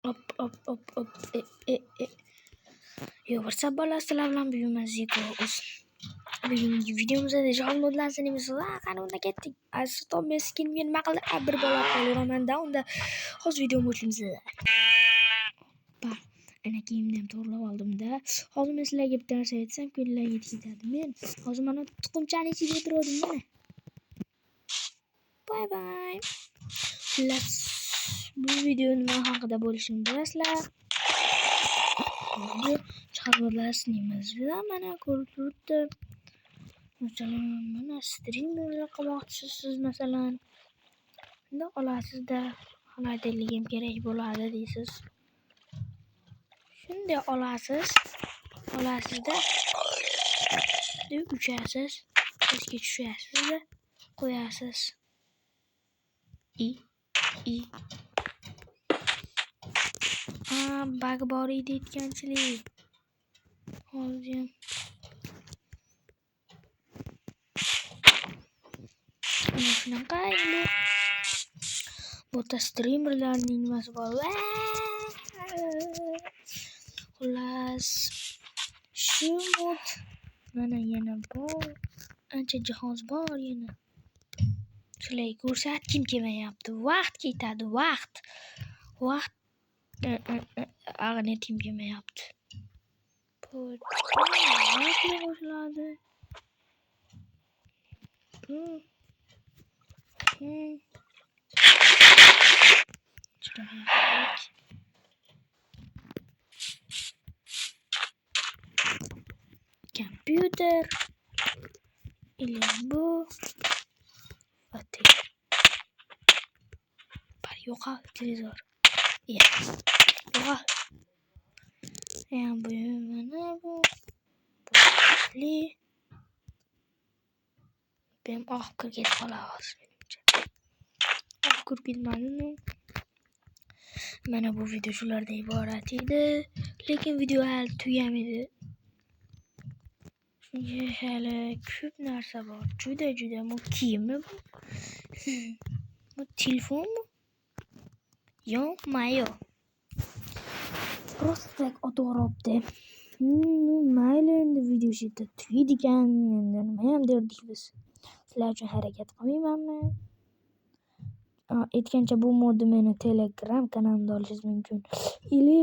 Op op op op e e e. Yo, what's up bolalar, sizlar bilan bugun men Ziko o'z. Bugungi videomizda jihoz modlarini va qani unda ketdik. Aziz men skinimga nima qildi? Bir bola qolaveraman-da unda. Hozir videoni boshlaymiz. Hoppa. Ana kiyimni ham to'g'rilab oldim-da. Hozir men sizlarga bitta narsa aytsam, ko'ngillarga yetib ketadi. Men hozir mana tuxumchani ichiga o'tirdim mana. Bye bye. Xullas, bu video nima haqida bo'lishini bilasizlar. Bu jihoz modlarini mana ko'rib turibdi. Masalan, mana streamerlar qilmoqchisiz masalan. Bunda olasizda, xolodilligim kerak bo'ladi deysiz. Shunday olasiz, olasizda, uchasiz, pastga tushasizda, qo'yasiz. I i bug bor edi aytganchilik. Hozir mana shunaqa endi. Bu yerda streamerlarning nimasi bor. Xullas, shu mod mana yana bor. Ancha jihoz bor yana. Sizlarga ko'rsatgim kelmayapti. Vaqt ketadi, vaqt. Vaqt ag'ini aytgim kelmayapti. Vaqtli qo'shiladi. Chiroyli. Kompyuter или bu va Bar yo'qol televizor. Ya. Yo'qol. Ya bu mana bu. Bu Benim oq kirib ketib qoladi hozir menimcha. Oq kirib ketmadimi? Mana bu video shulardan iborat edi. Lekin video hali tugamaydi. Chunki hali ko'p narsa bor. Juda-juda bu kiyimmi bu? Bu telefonmi? Yo-mayo. Просто так o'tiribdi. Mayli endi video shu yerda tugaydi ekan. Endi nima ham derdik biz. Sizlar uchun harakat qilmaymanmi? Aytgancha bu modni meni Telegram kanalimda olishingiz mumkin. Или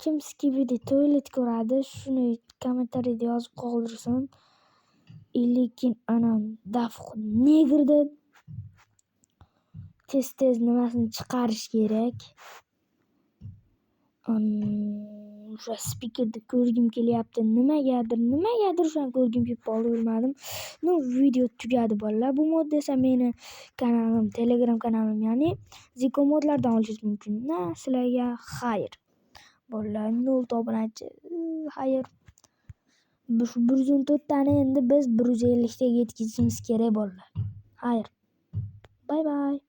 kim Skibidi Toilet ko'radi, shuni kommentariyada yozib qoldirsin. Lekin anam daf negrda tez-tez nimasini chiqarish kerak. O'sha spikerni ko'rgim kelyapti. Nimagadir, nimagadir o'shani ko'rgim kelib qoldi, bilmadim. Ну, video tugadi bolalar. Bu mod esa meni kanalim, Telegram kanalim, ya'ni Ziko modlardan olishingiz mumkin. Na, sizlarga xayr. Bolalar, 0 obunachi. Xayr. 114 tani endi biz 150 taga yetkazishimiz kerak bolalar. Xayr. Bye bye.